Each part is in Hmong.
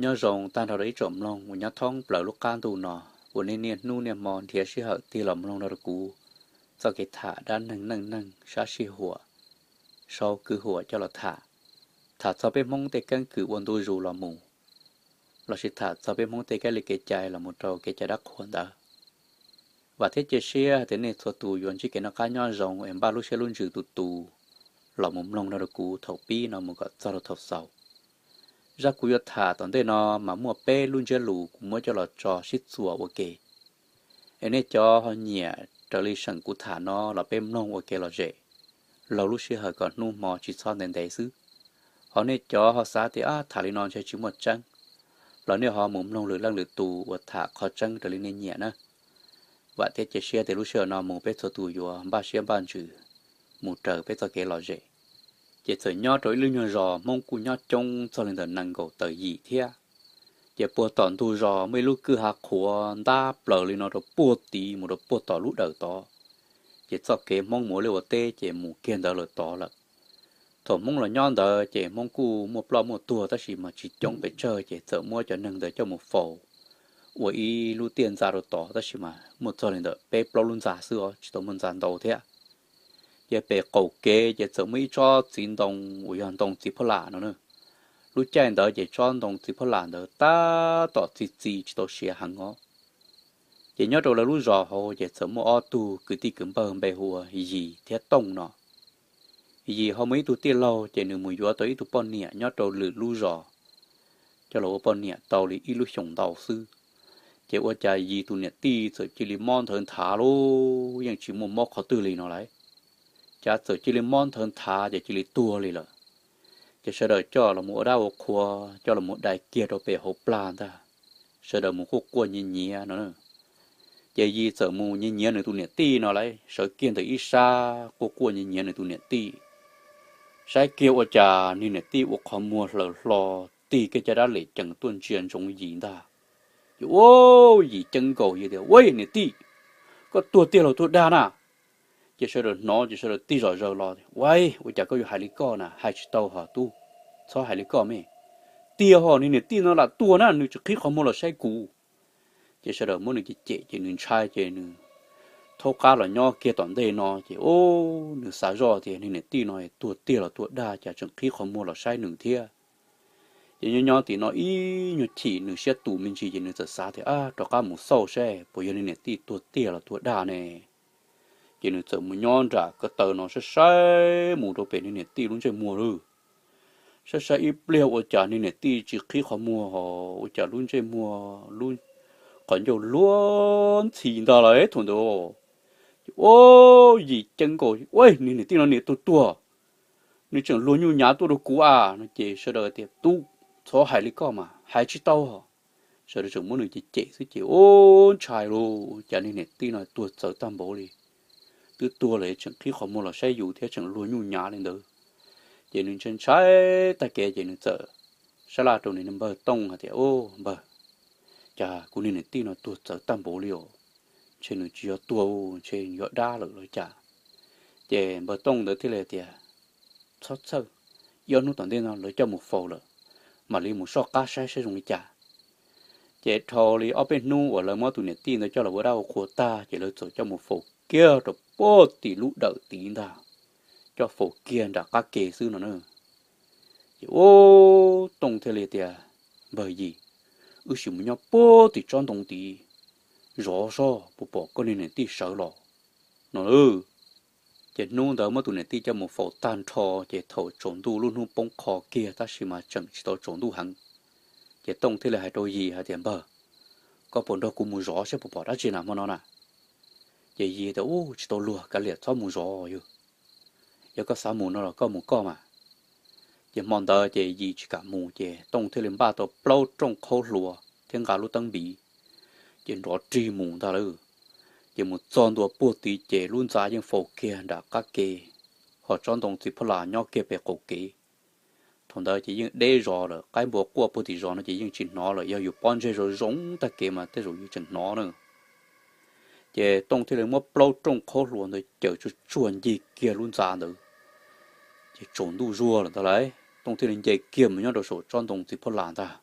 Nyob zoo tag nrho rau ib tsoom mloog uas nyob thoob plaws lub qab ntuj no, uas nej niaj hnub niaj hmo nrhiav sij hawm tig los mloog nrog rau kuv txoj kev tham dab neeg neej neeg sab sij huam sau kwv huam coj los tham, tham txog peb Hmoob tej keeb kwm ua ntu zus los mus, lossis tham txog peb Hmoob tej kab li kev cai los mus rau kev cai dab qhuas ntawd. Vam thiab cia siab hais tias nej txhua tus yuav ntsib kev noj qab nyob zoo es npaj lub siab lub ntsws tus tus los mus mloog nrog rau kuv thaum pib no mus kom txog rau thaum xaus. Zaj kuv yuav tham tom ntej no mas muaj peb lub ntsiab lus kuv muab coj los tso sib txuas ua ke. Es nej cov ho nyiam raws li seem kuv tham no los peb mloog ua kev lom zem, laug lub sij hawm kom hnub hmo tsis txhob ntev ntev xwb. Ho nej cov ho xav tias, ab, tham li no ntshe tsis muaj tseeb, los nej ho mus mloog lwm leej lwm tus uas tham qhov tseeb raws li nej nyiam na. Vam thiab cia siab tias lub sij hawm no mus peb txhua tus yuav npaj siab npaj ntsws mus raws peb txoj kev lom zem. Ces txawm nyob rau ib lub nyuag zos Hmoob kuj nyob coob txog li ntawm nees nkaum tawm yim thiab. Ces puag tom ntug zos muaj ib lub kwj ha qhuav ntab plaws li no rau puag tid mus rau puag tom lub dawm tod. Ces txoj kev Hmoob mus ua liaj ua teb ces mus kiag ntawd lawm tod lawm. Thaum Hmoob los nyob ntawd ces Hmoob kuj muaj ploj muaj tuag tab sis mas tsis coob pes tsawg ces txawm muab cov neeg ntawd coj mus faus ua ib lub tiaj ntxa rau tod tab sis mas muaj txog li ntawm peb plaub lub ntxa xwb os, tsis tau muaj ntxa ntau thiab. Ces pem qaum kev ces txawm muaj ib tsob txiv ntoo uas yog ntoo txiv phab lam no na. Lub caij ntawd ces tsob ntoo txiv phab lam ntawd tab tom txi txiv tsis tau siav heev os. Ces nyob rau lawv lub zos hauv ces txawm muaj ob tug kwv tij kwv npawg npe hu ua Yis thiab Tooj no. Yis ho muaj ib tug tij laug ces nws mus yuav tau ib tug poj niam nyob rau lwm lub zos coj los ua poj niam tau li ib lub xyoos ntau xwb. Ces ua cas Yis tus niam tij txawm cia li mob nthawv nthav lauj, yeej tsis muaj mob qhov twg li no lauj. Cas txawm cia li mob nthawv nthav ces cia li tuag li lawm. Ces sawv daws coj los mus ua dab ua qhua, coj los mus dai kiag rau pem hauv plag ntag. Sawv daws mus quaj quaj nyiav nyiav no. Ces Yis txawm mus nyiav nyiav nws tus niam tij no lauj, sawv kiag ntawm ib sab quaj quaj nyiav nyiav nws tus niam tij. Saib kiag ua cas niag niam tij ua qhov muag hlaws hlo, tig kiag caj dab lem cees tuaj ntsia ntsoov Yis ntag. Ces ua Yis ceeb nkaus Yis tias, Ua niam tij, koj tuag tiag los tuag dag na? Ces sawv daws hnov ces sawv daws tig zom zaws los, Ua, ua cas koj yuav hais li koj na, hais tsis tau hos tub, txhob hais li koj me. Tiag hos, niag niam tij no lam tuag na, nws tseem qhib qhov muag los saib kuv. Ces sawv daws muab nws cem cem ces nws ntshai ces nws thaub qab los nyob kiag tom ntej no ces, o, nws xav zoj tias niag niam tij no tuag tiag los tuag dag cas tseem qhib qhov muag los saib nws thiab. Ces nyob nyob tim no ib nyuag chim nws siab tus me ntsis ces nws txawm xav tias, Ab, rov qab mus xauj saib puas yog niag niam tij tuag tiag los tuag dag ne. Ces nws txawm mus nyob nram ko taw no saib saib mus rau pem niag niam tij lub ntsej muag lawm. Saib saib ib pliag ua cas niag niam tij tsis qhib qhov muag hos ua cas lub ntsej muag lub qhov ncauj luag ntxhi ntag lauj thaum ntawd. Ces ua Yis ceeb nkaus, Ua, niag niam tij no niam tuag tuag, nws tseem luag nyuj nyav tuaj rau kuv a no. Ces sawv daws tias, Tub, txhob hais li koj mas, hais tsis tau. Sawv daws tseem muab nws cem cem xwb ces, O, ntshai lauj, cas niag niam tij no tuag txawv tag npaum li. Twb tuag lawm tseem qhib qhov muag los saib yus thiab tseem luag nyuj nyav li ntawd. Ces nws ntshai ntshai tag kev ces nws txawm sab laj rau nws npawg Tooj hais tias, O, npawg, cas kuv niag niam tij no tuag txawv tag npaum li os, ntshe nws tsis yog tuag, ntshe nws yog dab lawm los cas. Ces npawg Tooj ntawd thiaj li tias, Txhob txhawj, ib ob hnub tom ntej no lawv coj mus faus lawm, mam li mus soj qab saib saib zoo li cas. Ces dhau li ob peb hnub uas lawv muab tus niam tij ntawd coj los ua dab ua qhua tag ces lawv txawm coj mus faus kiag rau puag tim lub dawm tid ntag, coj faus kiag nram qab ke xwb no na. Ces ub, Tooj thiaj li tias, Npawg Yim, wb sim mus nyob puag tim tsob ntoo tid zov soj puas pom koj niag niam tij sawv los no. Ces hnub ntawd muab tus niam tij coj mus faus tag nrho, ces thaum tsaus ntuj lub hnub poob qho kiag tab sis mas tseem tsis tau tsaus ntuj heev. Ces Tooj thiaj li hais rau Yim hais tias, Npawg, koj puas nrog kuv mus zov saib puas pom dab tsi na hmo no na? Ces Yim tias, Ub, tsis tau luag, kav liam txhob mus zov yog. Yog koj xav mus no los koj mus koj mas. Ces hmo ntawd ces Yim tsis kam mus ces Tooj thiaj li npaj tau plaub rooj qhaub hluas thiab nqa lub teeb npiv, ces nrov rig mus ntag lauj. Ces mus txog ntua puag tid ces lub ntxa yeej faus kiag nram qab ke, ho tsob ntoo txiv phob las nyob kiag pem qaum kev. Thaum ntawd ces yeej deb zos lawm, qaib npua quaj puag tim zos no ces yeej tsis hnov lawm, yog yus pob ntseg zoo zoo tag kev mas tej zaum yus tseem hnov na. Ces Tooj thiaj li muab plaub rooj qhaub hluas ntawd caws tsuag tsuag nce kiag lub ntxa ntawd. Ces tsaus ntuj zuag lawm ntag lauj, Tooj thiaj li nce kiag mus nyob rau saum tsob ntoo txiv phob las ntag.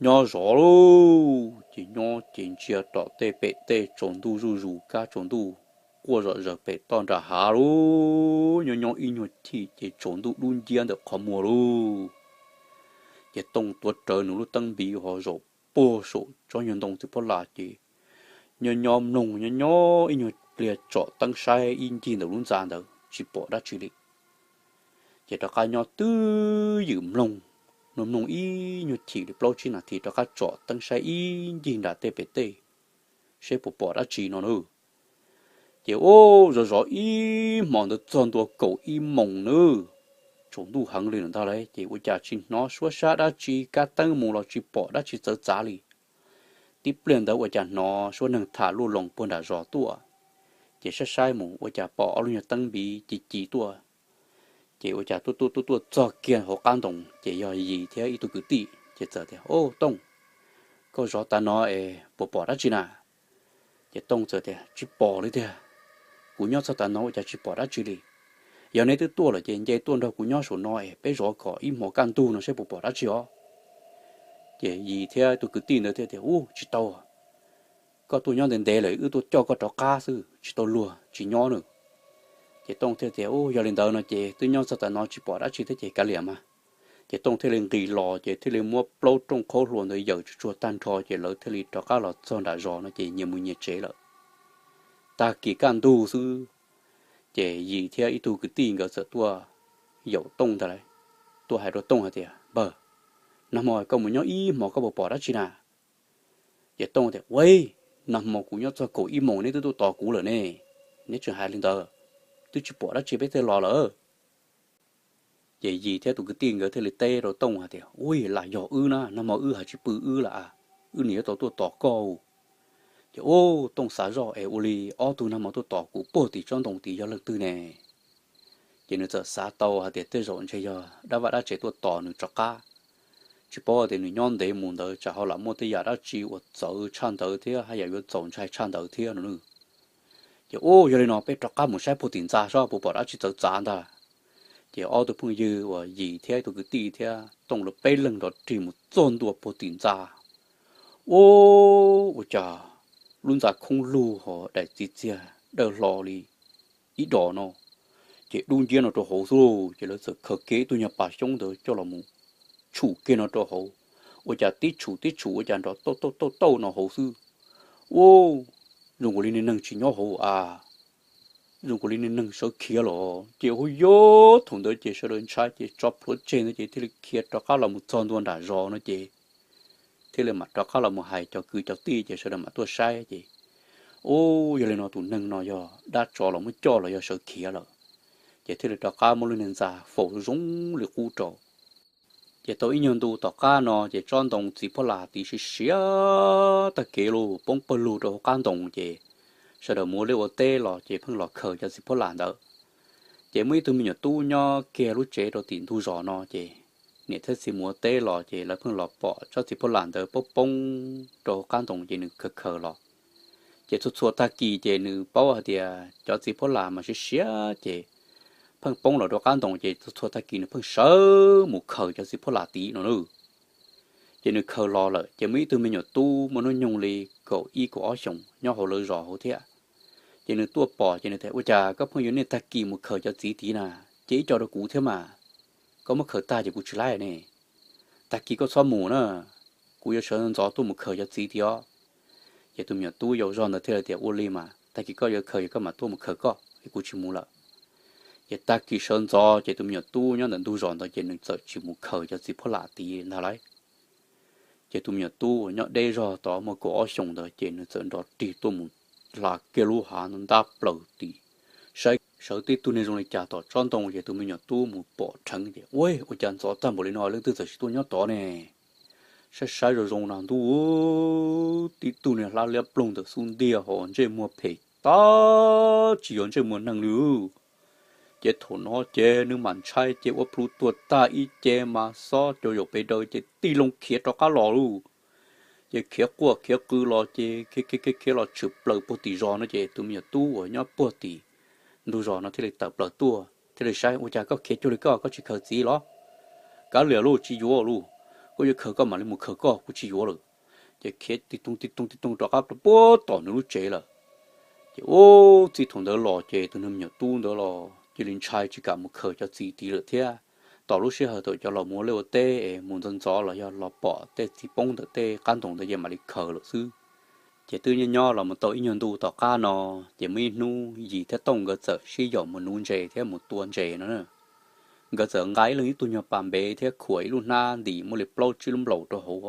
Nyob zov lauj, ces nyob ces ntsia tom tej pem tej tsaus ntuj zuj zus, kab tsaus ntuj quaj zom zaws pem toj nram hav lauj, nyob nyob ib nyuag chim ces tsaus ntuj dub nciab ntawm qhov muag lauj. Ces Tooj tuav rawv nws lub teeb npiv ho zaum puag saum tsob nyuag ntoo txiv phob las ces nyob nyob mloog nyob nyob ib nyuag pliag tsom teeb saib ib ncig ntawm lub ntxa ntawd tsis pom dab tsi li. Ces rov qab nyob twb ywm mloog, mloog mloog ib nyuag chim li plaub tsib nas this rov qab tsom teeb saib ib ncig nram tej pem tej seb puas pom dab tsi no na. Ces ub, zov zov ib hmos ntawd txog ntua kaum ib moos na, tsaus ntuj heev li lawm ntag lauj, ces ua cas tsis hnov suab sab dab tsi, kab teeb mus los tsis pom dab tsi txawv txav li. Tib pliag ntawd ua cas hnov suab neeg tham luj loos puag nram zos tuaj, ces saib saib mus ua cas pom ob lub nyuag teeb npiv ci ci tuaj. Ces ua cas tuaj tuaj tuaj tuaj txog kiag hauv qab ntoo ces yog Yis thiab ib tug kwv tij ces txawm tias, Ub Tooj, koj zov tas no es puas pom dab tsi na? Ces Tooj txawm tias, Tsis pom li tiag, kuv nyob txog tas no ua cas tsis pom dab tsi li. Yog neb twb tuaj lawm ces nce tuaj nrog kuv nyob saum no es peb zov kom ib hmos kaj ntug no seb puas pom dab tsi os. Ces Yis thiab tus kwv tij ntawd thiaj tias, Ub, tsis tau, koj tuaj nyob ntev ntev lawm, wb tuaj coj koj rov qab xwb, tsis tau luag tsis nyob na. Ces Tooj thiaj tias, Ub, yog li ntawd no ces twb nyob txog tas no tsis pom dab tsi thiab ces kav liam mas. Ces Tooj thiaj li nqis los ces thiaj li muab plaub rooj qhaub hlua ntawd yawm tsuag tsuag tag nrho ces lawv thiaj li rov qab los txog nram zos no ces nyias mus nyias tsev lawm. Tag kis kaj ntug xwb, ces Yis thiab ib tug kwv tij nkawd txawm tuaj yaum Tooj ntag lauj, tuaj hais rau Tooj hais tias, Npawg, nag hmo koj mus nyob ib hmos koj puas pom dab tsi na? Ces Tooj tias, Ua, nag hmo kuv nyob txog kaum ib moos neb twb tuaj tos kuv lawm ne, neb tseem hais li ntawd, twb tsis pom dab tsi peb thiaj los lawm. Ces Yis thiab tus kwv tij nkawd thiaj li teb rau Tooj hais tias, Ui, lam yog wb na, nag hmo wb hais tsis pw wb lawm, wb nim yuav tau tuaj tos koj. Ces ub, Tooj xav zoj es ua li ob tug nag hmo tuaj tos kuv puag tim tsob ntoo tid yog leej twg ne? Ces nws txawm xav tau hais tias tej zaum ntshe yog dab vaj dab tsev tuaj tos nws rov qab, tsis paub tias nws nyob ntev mus ntawd tsam ho lam muaj tej yam dab tsi uas txawv tshaj ntawd thiab haj yam yuav txaus ntshai tshaj ntawd thiab no. Ces ub, yog li no peb rov qab mus saib puag tim ntxa saib puas pom dab tsi txawv txav ntag. Ces ob tug phooj ywg uas Yis thiab tus kwv tij thiab Tooj lawv peb leeg nrov rig mus txog ntua puag tim ntxa. Ub, ua cas lub ntxa khoob lug ho daim txiv txiag dawb hlo li ib dos no, ces dub nciab no rau hauv xwb lauj. Ces lawv txawm khaws kiag ib tug nyuag pas xyoob ntawd coj los mus tshum kiag no rau hauv. Ua cas tib tshum tib tshum ua cas nrov tauj tauj tauj tauj no hauv xwb. Ub, zoo nkaus li neeg tsis nyob hauv a, zoo nkaus li neeg sawv khiav los. Ces hu yog thaum ntawd ces sawv daws ntshai ces tso plhuav tseg ntawd ces thiaj li khiav rov qab los mus txog ntua nram zos no ces thiaj li mam rov qab los mus hais cov kwv cov tij ces sawv daws mam tuaj saib ces, Ub, yog li no tus neeg no yog dab tsov los muab coj los yog sawv khiav lawm. Ces thiaj li rov qab muab lub niag ntxa faus zoo li qub rau. Ces tau ib nyuag ntu tom qab no ces tsob ntoo txiv phuab las tid siav siav tag kev los poob pawg lug rau hauv qab ntoo ces sawv daws mus ua liaj ua teb los ces pheej los khaws cov txiv phuab las ntawd. Ces muaj ib tug me nyuam tub nyob kiag lub tsev rau tim ntug zos no ces niam thiab txiv mus ua teb los ces lawv pheej los pom tsob txiv phuab las ntawd poob poob rau hauv qab ntoo ces nws khaws khaws los. Ces txhua txhua tag kis ces nws paub hais tias cov txiv phuab las mas siav siav ces pheej poob los rau qab ntoo ces txhua txhua tag kis nws pheej sawv mus khaws cov txiv phuab las tid no na. Ces nws khaws los lawm ces muaj ib tug me nyuam tub muaj hnub nyoog li kaum ib kaum ob xyoos nyob hauv lawv zos hauv thiab. Ces nws tuaj pom ces nws tias, Ua cas koj pheej yuav niaj tag kis mus khaws cov txiv tid na? Cia ib co rau kuv thiab mas, koj muab khaws tag ces kuv tsis laib ne. Tag kis koj txhob mus na, kuv yuav sawv ntxov tuaj mus khaws cov txiv tid os. Ces tus me nyuam tub yau zog ntawd thiaj li tias, Ua li mas tag kis koj yuav khaws ces koj mam tuaj mus khaws koj, kuv tsis mus lawm. Ces tag kis sawv ntxov ces tus me nyuam tub nyob ntawm ntug zos ntawd ces nws txawm tsis mus khaws cov txiv phuab las tid ntag lauj. Ces tus me nyuam tub uas nyob deb zog tod muaj kaum ob xyoos ntawd ces nws txawm nrov rig tuaj mus hla kiag lub hav ntab plaws tim, saib sawv tib tug niag zoo li cas tom tsob ntoo ces tus me nyuam tub mus pom rheev ces, Ua, ua cas ntxov tag npaum li no leej twg txawm tsis tuaj nyob tod ne? Saib saib zoo zoo no ntuj, tib tug niag hlab liab ploog ntawm xub ntiag ho ntsej muag phem tag tsis yog ntsej muag neeg li. Ces thaum no ces nws mam ntshai ces ua plhu tuag tag ib ce mas xob cov yaum pes daws ces tig loo khiav rov qab los lauj. Ces khiav quaj khiav qw los ces khiav khiav khiav los tshwm plaws puag tim zos no ces tus me nyuam tub uas nyob puag tim ntug zos no thiaj li tawm plaws tuaj thiaj li saib, Ua cas koj khiav cuag li koj, koj tsis khaws txiv los? Kav liam lauj, tsis yuav lauj. koj yuav khaws koj mam li mus khaws koj, kuv tsis yuav lawm. Ces khiav tig toog tig toog tig toog rov qab puag tom nws lub tsev lawm. Ces ub, txij thaum ntawd los ces tus niag me nyuam tub ntawd los cia li ntshai tsis kam mus khaws cov txiv tid lawm thiab. Tos lub sij hawm thaum cov laus mus ua liaj ua teb es mus ntxov ntxov los yog los pom tej txiv poob ntawm tej qab ntoo ntawd ces mam li khaws lawm xwb. Ces twb nyob nyob los mus tau ib nyuag ntu tom qab no, ces muaj ib hnub Yis thiab Tooj nkawd txawm sib yaum mus nuv ntses thiab mus tua ntses no na. Nkawd txawm nqa ib leeg ib tug nyuag pas npev thiab khuam ib lub hnab ntim muaj li plaub tsib lub nplaum rau hauv.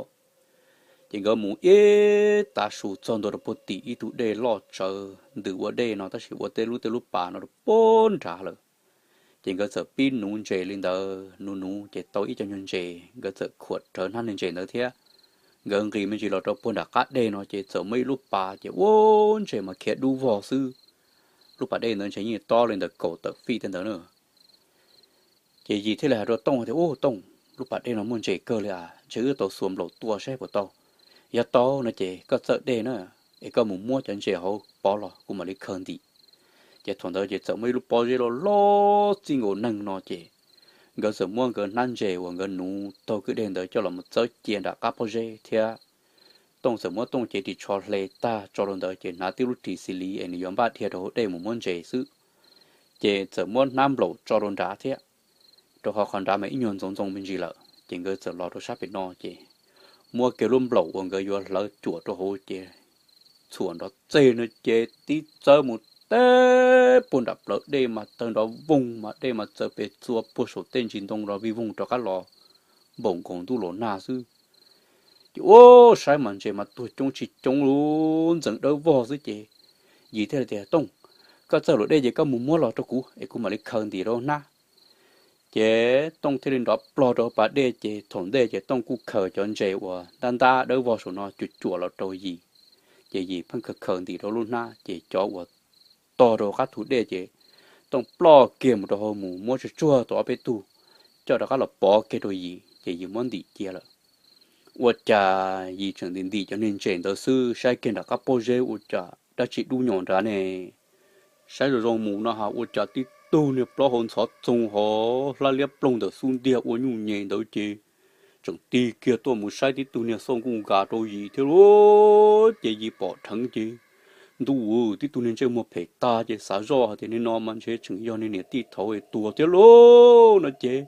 Ces nkawd mus ib tav su txog ntua rau puag tim ib tug dej loj tsawv ntws ua dej no tab sis ua tej lub tej lub pas no rau puag nrad lawm. Ces nkawd txawm pib nuv ntses li ntawd, nuv nuv ces tau ib co nyuag ntses, nkawd txawm khuam rawv hnab niag ntses ntawd thiab. Nkawd nqis me ntsis los rau puag nram qab dej no ces txawm muaj ib lub pas ces ua ntses mas khiav dub vog xwb. Lub pas dej ntawd ntshe yeej tob li ntawm kaum tawm fij tej ntawd na. Ces Yis thiaj li hais rau Tooj tias, Ub Tooj, lub pas dej no muaj ntses kawg li as, ntshe wb tau xuas nplaum tua saib puas tau. Yog tau no ces koj txawj dej na, es koj mus muab cov ntses hauv pov los kuv mam li khaws ntim. Ces thaum ntawd ces txawm muaj ib lub pob zeb loj loj txij nkaus neeg no ces nkawd txawm muab nkawd hnab ntses uas nkawd nuv taug kwj dej ntawd coj los mus txawb cia nram qab pob zeb thiab. Tooj txawm muab Tooj cev ris tsho hle tag tso rau ntawd ces hnav tib lub ris xis li es nws yuav npaj dhia rau hauv dej mus muab ntses xwb. Ces txawm muab hnab nplaum tso rau nrad thiab, rau qhov qhov nrad mas ib nyuag ntxoov ntxoo me ntsis lawm. Ces nkawd txawm los rau sab pem no ces muab kiag lub nplaum uas nkawd yuav hlawv cuam rau hauv ces txhuam nrov txeg no ces tib txawb mus teb puag nram plawv dej mas tawg nrov voog mas dej mas txawm pes txua puag saum tej ntsis ntoo nrov vij voog rov qab los npaum nkaus ntuj los nag xwb. Ces ua saib mas ntses mas tuag coob tsis coob lub ntxeev dawb vog xwb ces Yis thiaj li tias, Tooj, koj txawj luam dej ces koj mus muab los rau kuv es kuv mam li khaws ntim rau hnab. Ces Tooj thiaj li nrov plog rau pas dej ces thaum ntej ces Tooj kuj khaws cov ntses uas ntab ntab dawb vog saum no cuam cuam los rau Yis. Ces Yis pheej khaws khaws ntim rau lub hnab ces cov uas tog rau qab thu dej ces Tooj ploj kiag mus rau hauv mus muab tsuag tsuag tau ob peb tug coj rov qab los pov kiag rau Yis ces Yis muab ntim cia lawm. Ua cas Yis tseem ntim ntim cov niag ntses ntawd xwb saib kiag nram qab pob zeb ua cas dab tsi dub nyos nrad ne. Saib zoo zoo mus no ha ua cas tib tug niag plaub hau ntxhov txoog hov hlab liab ploog ntawm xub ntiag ua nyuj nyem ntawd ces tseem tig kiag tuaj mus saib tib tug niag xauj nkuj nkas rau Yis thiab lauj. Ces Yis pom dheev ces ntuj, tib tug niag ntsej muag phem tag ces xav zoj hais tias niag no mas ntshe tseem yog niag niam tij thaud es tuag thiab lauj no ces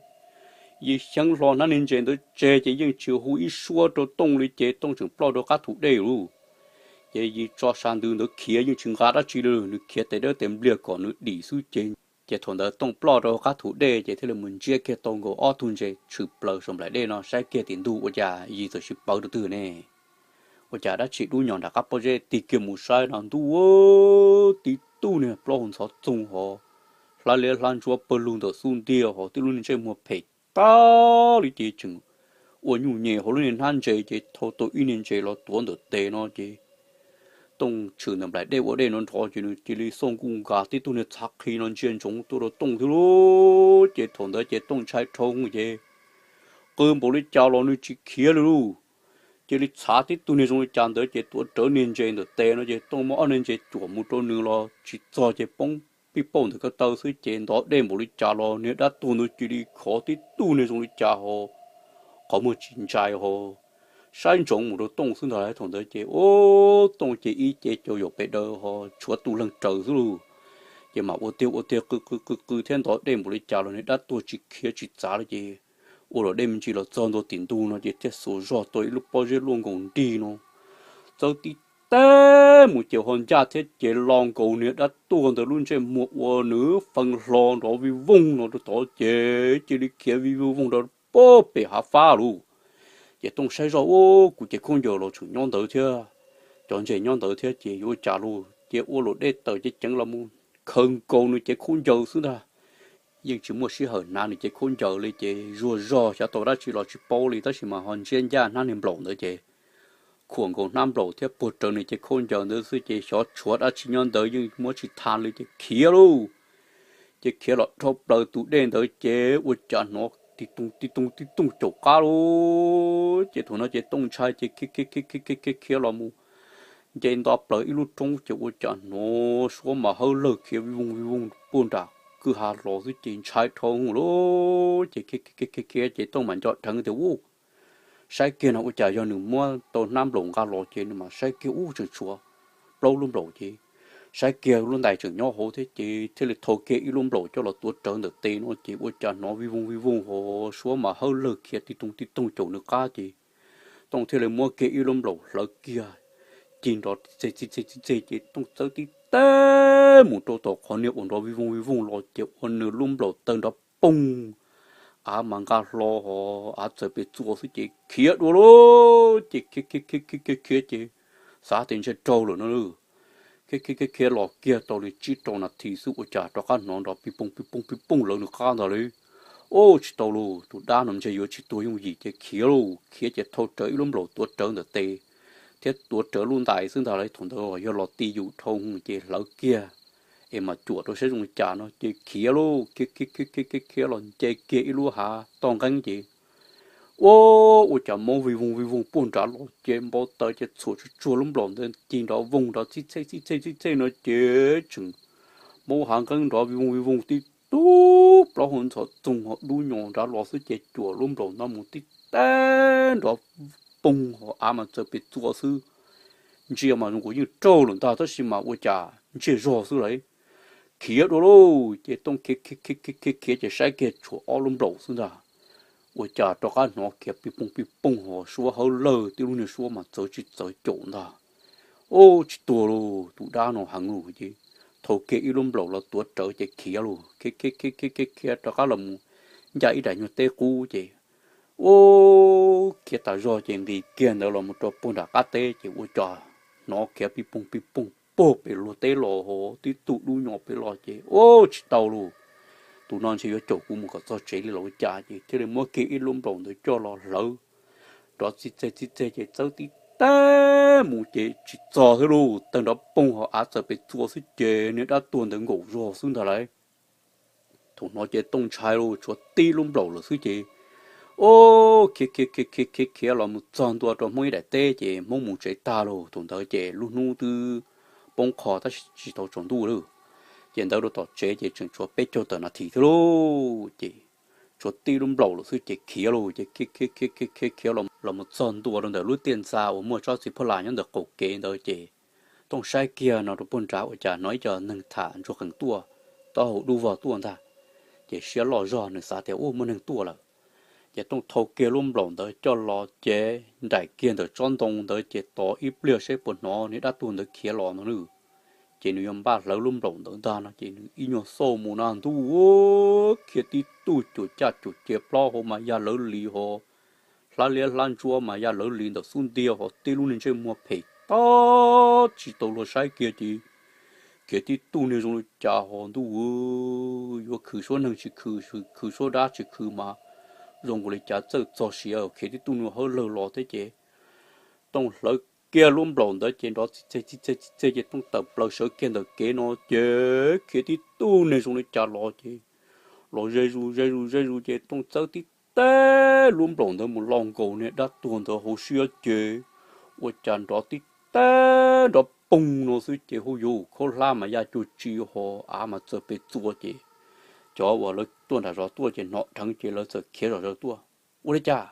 Yis xyeeb hlo hnab niag ntses ntawd tseg ces yeej tsis hu ib suab rau Tooj li ces Tooj tseem ploj rau qab thu dej lauj. Ces Yis tso sa ntws ntawd khiav yeej tsis nqa dab tsi li, nws khiav tes dawb tes npliag kom nws dim xwb ces, ces thaum ntawd Tooj ploj rau qab thu dej ces thiaj li mus ntsiab kiag tau nkaus ob tug ntses tshwm plaws saum nplaim dej no saib kiag tim ntug ua cas Yis txawm sis pawv rau twg ne. Ua cas dab tsi dub nyos nram qab pob zeb, tig kiag mus saib no ntuj, tib tug niag plaub hau ntxhov txoog hov hlab liab hlab ntsuab pawg lug ntawm xub ntiag hov tib lub niag ntsej muag phem tag li ces tseem ua nyuj nyem hauv lub niag hnab ntses ces thau tau ib niag ntses los tuav ntawm tes no ces Tooj tshwm ntawm nplaim dej ua dej no nrov ces nws cia li xauj nkuj nkas tib tug niag txhav qhi no ntsia ntsoov tuaj rau Tooj thiab lauj. Ces thaum ntawd ces Tooj ntshai dhau ces qw npaum li cas los nws tsis khiav li lauj. Cia li txhav tib tug niag zoo li cas ntawd ces tuav rawv niag ntses ntawm tes no ces Tooj muab ob niag ntses cuam mus rau nws los tsis txog ces poob pij pauj ntawm ko taw xwb ces ntov dej npaum li cas los niag dab tuag ntawd cia li khov tib tug niag zoo li cas ho qhov muag tsis ntsais ho saib ntsoov mus rau Tooj xwb ntag. Thaum ntawd ces ub, Tooj ces ib ce cau yaum pes daws ho tshuav tus leeg raws xwb lauj. Ces mam ua tiag ua tiag qw qw qw qw thiab ntov dej npaum li cas los niag dab tuag tsis khiav tsis txav li ces ua luam dej me ntsis los txog ntua tim ntug no ces thiaj xuas zog tau ib lub pob zeb luaj nkaus nrig no txawb tib teg mus ces ho ncaj thiab ces lo nkaus niag dab tuag ntawd lub ntsej muag ua nws feeb hlo nrov vij voog no rau tod ces cia li khiav vij vij voog rau pem hav fab lauj. Ces Tooj saib zoj ub, kuv cev khaub ncaws los tseem nyob ntawd thiab, cov ntses nyob ntawd thiab ces yuav ua cas lauj. Ces ua luam dej tawm ceev ceev los mus khaws nkaus nws cev khaub ncaws xwb ntag. Yeej tsis muaj sij hawm hnav nws cev khaub ncaws li ces zuag zog xyav tau dab tsi los tsis paub li tab sis mas ho ntsiab ncaj hnab niag nplaum ntawd ces khuam nkaus hnab nplaum thiab puag rawv nws cev khaub ncaws ntawd xwb ces xyov tshuav dab tsi nyob ntawd yeej muab tsis tha li ces khiav lauj. Ces khiav los dhau plaws tus dej ntawd ces ua cas hnov ti tooj ti tooj ti tooj caum qab lauj. Ces thaum no ces Tooj ntshai ces khiav khiav khiav khiav khiav khiav los mus nce nto plaws ib lub roob ces ua cas hnov suab mas hawb lawg khiav vij voog vij voog puag nram kwj ha los xwb ces ntshai dhau lauj. Ces khiav khiav khiav khiav ces Tooj mam nco dheev tias ub, saib kiag no ua cas yog nws muab tau hnab nplaum nqa los ces nws mam saib kiag ub tseem tshuav plaub lub nplaum ces saib kiag lub ntais tseem nyob hauv thiab ces thiaj li thau kiag ib lub nplaum coj los tuav rawv ntawm tes no ces ua cas hnov vij voog vij voog ho suab mas hawb lawg khiav tib toog tib toog caum nws qab ces Tooj thiaj li muab kiag ib lub nplaum hlawv kiag cig nrov txi txeg txi txeg txi txeg ces Tooj txawb tib teg mus rau tom qhov niag uas nrov vij voog vij voog los ces ua nws lub nplaum tawg nrov poog, av mas nqa hlo ho av txawm pes txua xwb ces khiav dua lauj ces khiav khiav khiav khiav khiav khiav ces xav tias ntshe raug lawm no lauj. Khiav khiav khiav khiav los kiag tau li tsib rau nas this xwb ua cas rov qab hnov nrov pij pooj pij pooj pij pooj lawv nws qab ntag li. Ub tsis tau lauj, tus dab no ntshe yuav tsis tuag yooj yim ces khiav lauj, khiav ces thau rawv ib lub nplaum tuav rawv ntawm tes thiab tuav rawv lub ntais xwb ntag lauj. Thaum ntawd yog los ti yus dhau ces hlawv kiag es mas cuam rau saib zoo li cas no ces khiav lauj, khiav khiav khiav khiav khiav khiav los nce kiag ib lub hav toj nqeeb ces ua, ua cas maub vij voog vij voog puag nrad los ces npau taws ces txhuam tsuag tsuag lub nplaum ntawd ci nrov voog nrov txij txhej txij txhej txij txhej no ces tseem maub hav nqeeb nrov vij voog vij voog tib tug plaub hau ntxhov txoog ho dub nyos nrad los xwb ces cuam lub nplaum no mus tib teg nrov poog ho av mas txawm pes txua xwb. Ntsia mas zoo nkaus yeej raug lawm ntag tab sis mas ua cas ntsiag zog xwb lauj. Khiav dua lauj ces Tooj khiav khiav khiav khiav khiav khiav ces saib kiag tshuav ob lub nplaum xwb ntag. Ua cas rov qab hnov khiav pij pooj pij pooj ho suab hawb lawg tib lub niag suab mas txawv tsis txawv caum ntag. Ub tsis tuag lauj, tus dab no heev lauj ces thau kiag ib lub nplaum los tuav rawv ces khiav lauj, khiav khiav khiav khiav khiav khiav rov qab los mus ncaj ib daim nyuag teb qub ces ub khiav tas zog ces nqis kiag ntawd los mus rau puag nram qab teb ces ua cas hnov khiav pij pooj pij pooj puag pem luag teb los ho tib tug dub nyos pem los ces ub tsis tau lauj, tus no ntshe yuav caum kuv mus kom txog tsev li los ua cas ces thiaj li muab kiag ib lub nplaum ntawd coj los hlawv nrov txij txeg txij txeg ces txawb tib teg mus ces tsis txog xwb lauj, tawg nrov poog ho av txawm pes txua xwb ces niag dab tuag ntawd nkaum zog xwb ntag lauj. Thaum no ces Tooj ntshai lauj, tshuav tib lub nplaum lawm xwb ces ub khiav khiav khiav khiav khiav khiav los mus txog ntua rau Hmoob ib daim teb ces Hmoob mus tsev tag lauj. Thaum ntawd ces lub hnub twb poob qho tab sis tsis tau tsaus ntuj lauj. Ces ntawd rau tom tsev ces tseem tshuav peb caug tawm nas this thiab lauj ces tshuav tib lub nplaum lawm xwb ces khiav lauj ces khiav khiav khiav khiav khiav los mus txog ntua rau ntawm lub tiaj ntxa uas muaj tsob txiv phaj las nyob ntawm qaum kev ntawd ces Tooj saib kiag no rau puag nrad ua cas hnov ib co neeg tham ntsuag qees tuaj, taub hau dub vog tuaj ntag. Ces siab loj zog nws xav tias ub muaj neeg tuaj lawm. Ces Tooj thau kiag lub nplaum ntawd coj los ces nraim kiag ntawm tsob ntoo ntawd ces tos ib pliag seb puas hnov niag dab tuag ntawd khiav los no nawb. Ces nws yuav npaj hlawv lub nplaum ntawd ntag no ces nws ib nyuag xauj mus na ntuj, khiav tib tug cuam caj cuam cia plaub hau mas ya lawv li ho hlab liab hlab ntsuab mas ya lawv li ntawm xub ntiag ho tib lub niag ntsej muag phem tag tsis tau luag saib kiag ces khiav tib tug niag zoo li cas ho ntuj, yuav khwv suab neeg tsis khwv, khwv suab dab tsis khwv mas zoo nkaus li cas txawj txog siav khiav tib tug niag hawb lawg los thiab ces Tooj hlawv kiag lub nplaum ntawd ces nrov txij txeg txij txeg txij txeg ces Tooj tawm plaws sawv kiag ntawm kev no ces khiav tib tug niag zoo li cas los ces los ze zus ze zus ze zus ces Tooj txawb tib teg lub nplaum ntawd mus lo nkaus niag dab tuag ntawd hauv siab ces ua cas nrov tib teg nrov poog no xwb ces hu yuv khaub hlab mas ya cuag tsi ho av mas txawm pes txua ces cov uas lawv tuaj nram zos tuaj ces hnov dheev ces lawv txawm khiav zom zaws tuaj. Ua li cas?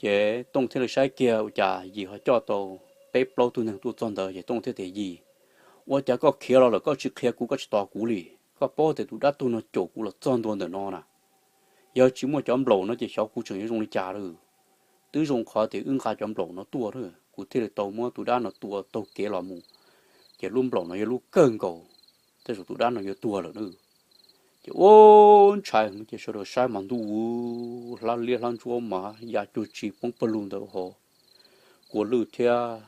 Ces Tooj thiaj li saib kiag ua cas Yim ho coj tau peb plaub tug neeg tuaj txog ntawd ces Tooj thiaj tias Yim, ua cas koj khiav los lawm koj tsis qhia kuv koj tsis tos kuv li? Koj paub tias tus dab tuag no caum kuv los txog ntua ntawm no na. Yog tsis muaj cov nplaum no ces xyov kuv tseem yuav zoo li cas lawm. Twb zoo qhov tias wb nqa cov nplaum no tuaj, kuv thiaj li tau muab tus dab no tua taug kev los mus. Ces lub nplaum no yog lub kawg nkaus, tej zaum tus dab no yuav tuag lawm na. Ces ua ntshai ces sawv daws saib mas ntuj, hlab liab hlab ntsuab mas ya cuag tsi poob pawg lug ntawd ho, kua lwj thiab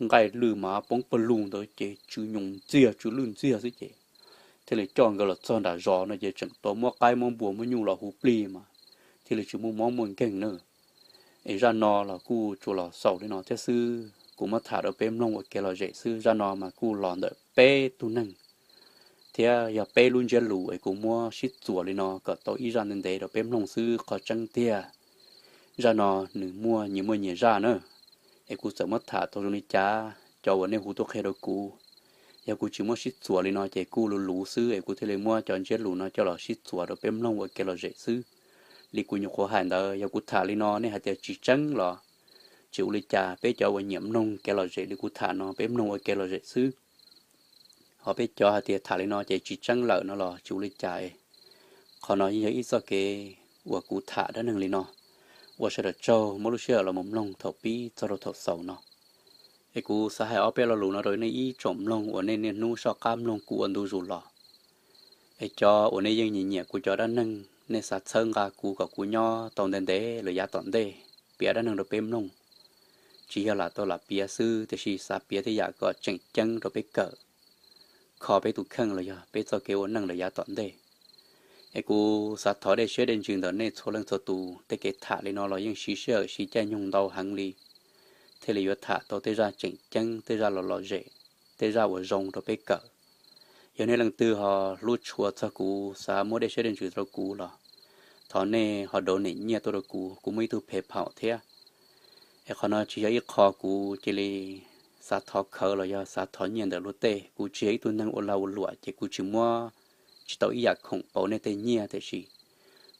nqaij lwj mas poob pawg lug ntawd ces tsw nyoos ntxiag tsw lwj ntxiag xwb ces thiaj li coj nkawd los txog nram zos no ces tseem tau muab qaib muab npua muab nyuj los hu plig mas thiaj li tsis muaj mob muaj nkeeg na. Es zaj no los kuj tsuas los xaus li no thiab xwb, kuv muab tham rau peb mloog ua kev lom zem xwb. Zaj no mas kuj los ntawm peb tug neeg thiab yog peb lub ntsiab lus es kuv muab sib txuas li no kom tau ib zaj ntev ntev rau peb mloog xwb. Qhov tseeb tiag, zaj no nws muaj nyias muaj nyias zaj na, es kuv txawm muab tham tau zoo li cas, cov uas nej hu tuaj qhia rau kuv, yog kuv tsis muab sib txuas li no ces kuj luv luv xwb es kuv thiaj li muab cov ntsiab lus no coj los sib txuas rau peb mloog ua kev lom zem xwb. li kuv nyuam qhuav hais ntawd, yog kuv tham li no nej hais tias tsis tseeb los tsis ua li cas, peb cov uas nyiam mloog kev lom zem li kuv tham no peb mloog ua kev lom zem xwb. Ho peb cov hais tias tham li no ces tsis tseeb lawm no los tsis ua li cas. Qhov no yeej yog ib txoj kev uas kuv tham dab neeg li no, ua sawv daws tsaug muab lub sij hawm los mus mloog thaum pib txog rau thaum xaus no. Es kuv xav hais ob peb lo lus no rau nej ib tsoom mloog uas nej niaj hnub soj qab mloog kuv ua ntu zus los. Es cov uas nej yeej nyiam nyiam kuv cov dab neeg, nej xav txhawb nqa kuv kom kuv nyob tau ntev ntev lawm yav tom ntej piav dab neeg rau peb mloog, tsis yog lam tau lam piav xwb tiam sis xav piav tej yam kom tseem ceeb rau peb kawm, kho peb tus kheej los yog peb txoj kev ua neej lawm yav tom ntej. Es kuv xav thov dej siab dej ntsws ntawm nej txhua leej txhua tus, tej kev tham li no los yeej siv sij hawm siv caij nyoog ntau heev li thiaj li yuav tham tau tej zaj tseem ceeb, tej zaj lom lom zem, tej zaj uas zoo rau peb kawm. Yog nej leej twg ho hlub tshua txog kuv, xav muab dej siab dej ntsws rau kuv los thov nej ho dov niam nyiaj tuaj rau kuv, kuv muaj ib tug phe phaum thiab. Es qhov no tsis yog ib qho kuv cia li xav thov khawv los yog xav thov nyiaj ntawm luag tej. Kuv tsis yog ib tug neeg ua lag ua luam ces kuv tsis muab, tsis tau ib yam khoom pauv nej tej nyiaj, tiam sis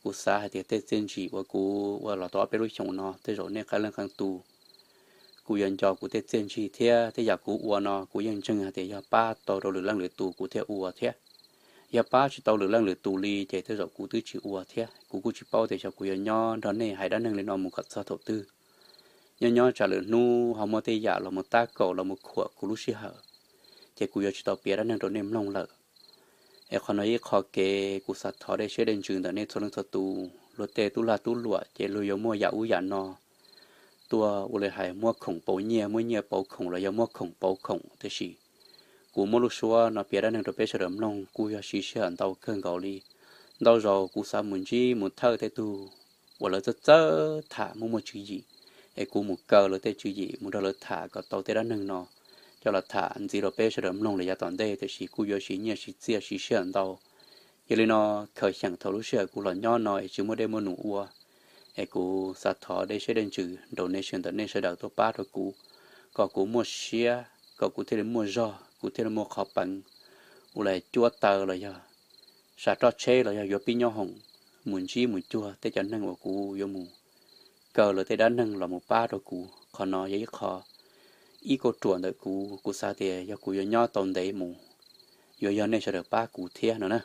kuv xav hais tias tej txiaj ntsig uas kuv ua los tau ob peb lub xyoos no tej zaum nej qee leej qee tus kuj yuav nco kuv tej txiaj ntsig thiab. Tej yam kuv ua no kuv yeej ntseeg hais tias yog pab tau rau lwm leej lwm tus kuv thiaj ua thiab. Yog pab tsis tau lwm leej lwm tus li ces tej zaum kuv twb tsis ua thiab. Kuv kuj tsis paub tias xyov kuv yuav nyob nrog nej hais dab neeg li no mus kom txog thaum twg. Nyob nyob tsam lwm hnub ho muaj tej yam los mus tab kaum los mus khuam kuv lub sij hawm, ces kuv yuav tsis tau piav dab neeg rau nej mloog lawm. Es qhov no ib qho kev kuv xav thov dej siab dej ntsws ntawm nej txhua leej txhua tus. Luag tej tub lag tub luam ces luag yuav muaj yam ub yam no tuaj ua li hais muab khoom pauv nyiaj, muab nyiaj pauv khoom los yog muab khoom pauv khoom, tiam sis kuv muab lub suab no piav dab neeg rau peb sawv daws mloog kuj yog siv sij hawm ntau kawg nkaus li. Ntau zaus kuv xav mus ntsib mus thawj tej tug uas lawv txawj txawj tham muaj muaj tswv yim, es kuv mus kaw lawv tej tswv yim mus nrog lawv tham kom tau tej dab neeg no coj los tham ntxiv rau peb sawv daws mloog lawm yav tom ntej, tiam sis kuj yuav siv nyiaj siv txiaj siv sij hawm ntau. Yog li no, khaws xyeem thaum lub sij hawm kuv los nyob no es tsis muaj dej muaj num ua, es kuv xav thov dej siab dej ntsws nraum nej sawv ntawm nej sawv daws tuaj pab rau kuv, kom kuv muaj siab, kom kuv thiaj li muaj zog, kuv thiaj li muaj qhov peev ua li cuab taw los yog sam roj tsheb los yog yuav pib nyob hoom mus ntsib mus cuag tej cov neeg uas kuv yuav mus kaw lawv tej dab neeg los mus pab rau kuv. Qhov no yog ib qho, ib kauj ruam ntawm kuv. Kuv xav tias yog kuv yuav nyob tau ntev mus, yuav yog nej sawv daws pab kuv thiab no na.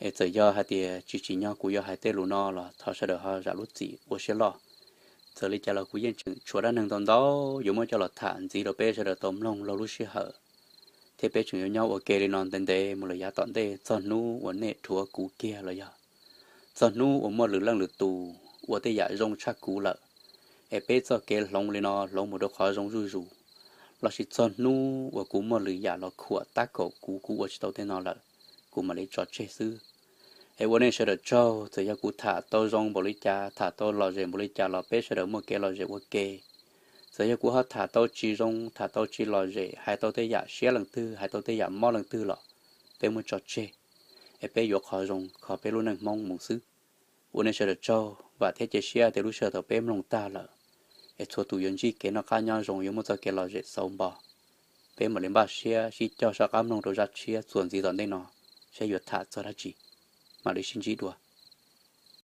Es txawm yog hais tias tsis tsim nyog kuv yuav hais tej lus no los thov sawv daws ho zam lub txim ua siab loj. Txawm li cas los kuv yeej tseem tshuav dab neeg ntau ntau yuav muab coj los tham ntxiv rau peb sawv daws tau mloog laug lub sij hawm, thiab peb tseem yuav nyob ua ke li no ntev ntev mus lawm yav tom ntej txog hnub uas nej rhuav kuv kiag los yog txog hnub uas muaj lwm leej lwm tus ua tej yam zoo tshaj kuv lawm, es peb txoj kev hloov li no hloov mus rau qhov zoo zuj zus, lossis txog hnub uas kuv muaj lwm yam los khuam tab kaum kuv, kuv ua tsis tau tej no lawm, kuv mam li tso tseg xwb. Es ua nej sawv daws tsaug, txawm yog kuv tham tau zoo npaum li cas, tham tau lom zem npaum li cas los peb sawv daws muaj kev lom zem ua ke. Txawm yog kuv ho tham tau tsis zoo, tham tau tsis lom zem, hais tau tej yam siab leej twg, hais tau tej yam mob leej twg los peb muab tso tseg, es peb yuav qhov zoo kho peb lub neej Hmoob mus xwb. Ua nej sawv daws tsaug, vam thiab cia siab tias lub sij hawm thaum peb mloog tag lawm, es txhua tus yuav ntsib kev noj qab nyob zoo, yuav muaj txoj kev lom zem xauv npo. Peb mam li npaj siab sib cog soj qab mloog rau zaj tshiab txuas ntxiv tom ntej no, saib yuav tham txog dab tsi. Mam li sib ntsib dua.